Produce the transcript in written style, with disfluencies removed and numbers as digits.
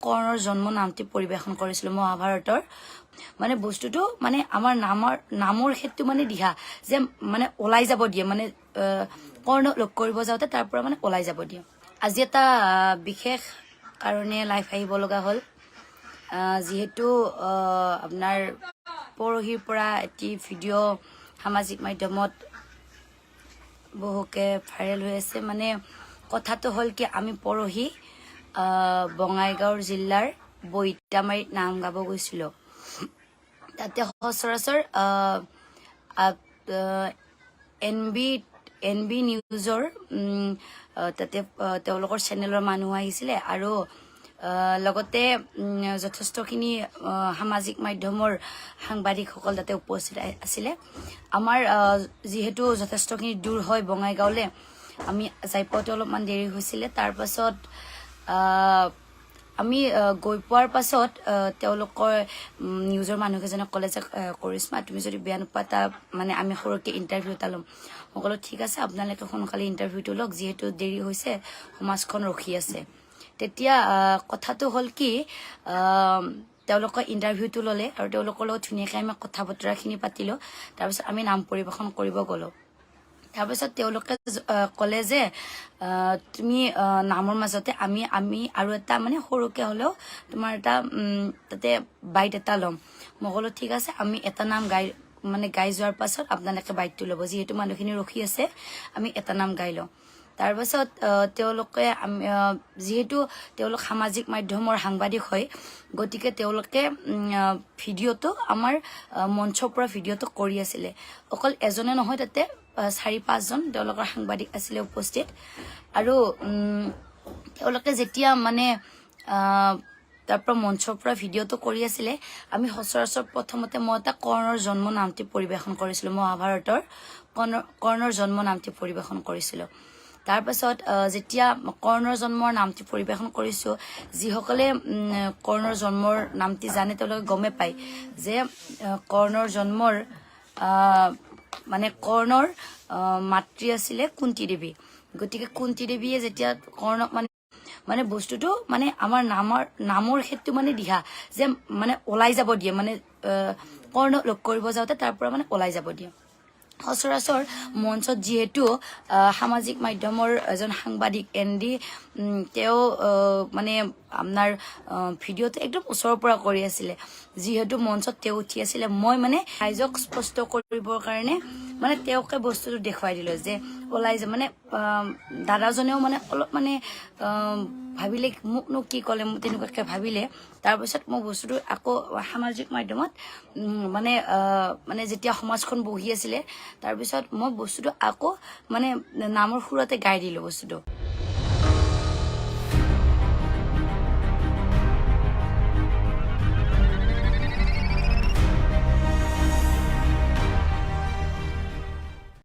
কৰ্ণৰ জন্ম নামটি পৰিৱেশন কৰিছিলোঁ মহাভাৰতৰ। মানে বস্তুটো মানে আমাৰ নামৰ ক্ষেত্ৰত মানে দিহা যে মানে ওলাই যাব দিয়ে, মানে কৰ্ণ লগ কৰিব যাওঁতে তাৰ পৰা মানে ওলাই যাব দিয়ে। আজি এটা বিশেষ কাৰণে লাইভ আহিব লগা হ'ল। যিহেতু আপোনাৰ পৰহিৰ পৰা এটি ভিডিঅ' সামাজিক মাধ্যমত বহুকে ভাইৰেল হৈ আছে। মানে কথাটো হ'ল কি, আমি পৰহি বঙাইগাঁৱৰ জিলাৰ বইটামাৰীত নাম গাব গৈছিলোঁ। তাতে সচৰাচৰ এন বি নিউজৰ তাতে তেওঁলোকৰ চেনেলৰ মানুহ আহিছিলে আৰু লগতে যথেষ্টখিনি সামাজিক মাধ্যমৰ সাংবাদিকসকল তাতে উপস্থিত আছিলে। আমাৰ যিহেতু যথেষ্টখিনি দূৰ হয় বঙাইগাঁৱলৈ, আমি যাই পাওঁতে অলপমান দেৰি হৈছিলে। তাৰপাছত আমি গৈ পোৱাৰ পাছত তেওঁলোকৰ নিউজৰ মানুহকেইজনে ক'লে যে কৰিশ্মা, তুমি যদি বেয়া নোপোৱা, তা মানে আমি সৰুকৈ ইণ্টাৰভিউ এটা ল'ম। মই ক'লো, ঠিক আছে, আপোনালোকে সোনকালে ইণ্টাৰভিউটো লওক, যিহেতু দেৰি হৈছে, সমাজখন ৰখি আছে। তেতিয়া কথাটো হ'ল কি, তেওঁলোকৰ ইণ্টাৰভিউটো ল'লে আৰু তেওঁলোকৰ লগত ধুনীয়াকৈ আমি কথা বতৰাখিনি পাতিলোঁ। তাৰপিছত আমি নাম পৰিৱেশন কৰিব গ'লোঁ। তাৰপিছত তেওঁলোকে ক'লে যে তুমি নামৰ মাজতে আমি আৰু এটা মানে সৰুকে হ'লেও তোমাৰ এটা তাতে বাইট এটা ল'ম। মই ক'লো, ঠিক আছে, আমি এটা নাম গাই মানে গাই যোৱাৰ পাছত আপোনালোকে বাইটটো ল'ব, যিহেতু মানুহখিনি ৰখি আছে, আমি এটা নাম গাই লওঁ। তাৰপাছত তেওঁলোকে আমি যিহেতু তেওঁলোক সামাজিক মাধ্যমৰ সাংবাদিক হয়, গতিকে তেওঁলোকে ভিডিঅ'টো আমাৰ মঞ্চৰ পৰা ভিডিঅ'টো কৰি আছিলে। অকল এজনে নহয়, তাতে চাৰি পাঁচজন তেওঁলোকৰ সাংবাদিক আছিলে উপস্থিত। আৰু তেওঁলোকে যেতিয়া মানে তাৰ পৰা মঞ্চৰ পৰা ভিডিঅ'টো কৰি আছিলে, আমি সচৰাচৰ প্ৰথমতে মই এটা কৰ্ণৰ জন্ম নামটি পৰিৱেশন কৰিছিলোঁ, মহাভাৰতৰ কৰ্ণৰ জন্ম নামটি পৰিৱেশন কৰিছিলোঁ। তাৰপাছত যেতিয়া কৰ্ণৰ জন্মৰ নামটি পৰিৱেশন কৰিছোঁ, যিসকলে কৰ্ণৰ জন্মৰ নামটি জানে, তেওঁলোকে গমেই পায় যে কৰ্ণৰ জন্মৰ মানে কৰ্ণৰ মাতৃ আছিলে কুন্তী দেৱী। গতিকে কুন্তী দেৱীয়ে যেতিয়া কৰ্ণক মানে মানে বস্তুটো মানে আমাৰ নামৰ ক্ষেত্ৰত মানে দিহা যে মানে ওলাই যাব দিয়ে, মানে কৰ্ণ লগ কৰিব যাওঁতে তাৰ পৰা মানে ওলাই যাব দিয়ে। সচৰাচৰ মঞ্চত যিহেতু সামাজিক মাধ্যমৰ এজন সাংবাদিক এন ডি তেওঁ মানে আপোনাৰ ভিডিঅ'টো একদম ওচৰৰ পৰা কৰি আছিলে। যিহেতু মঞ্চত তেওঁ উঠি আছিলে, মই মানে ৰাইজক স্পষ্ট কৰিবৰ কাৰণে মানে তেওঁকে বস্তুটো দেখুৱাই দিলোঁ যে ওলাই যা। মানে দাদাজনেও মানে অলপ মানে ভাবিলে, মোকনো কি ক'লে, মোক তেনেকুৱাকৈ ভাবিলে। তাৰপিছত মই বস্তুটো আকৌ সামাজিক মাধ্যমত মানে মানে যেতিয়া সমাজখন বহি আছিলে, তাৰপিছত মই বস্তুটো আকৌ মানে নামৰ সুৰতে গাই দিলোঁ বস্তুটো।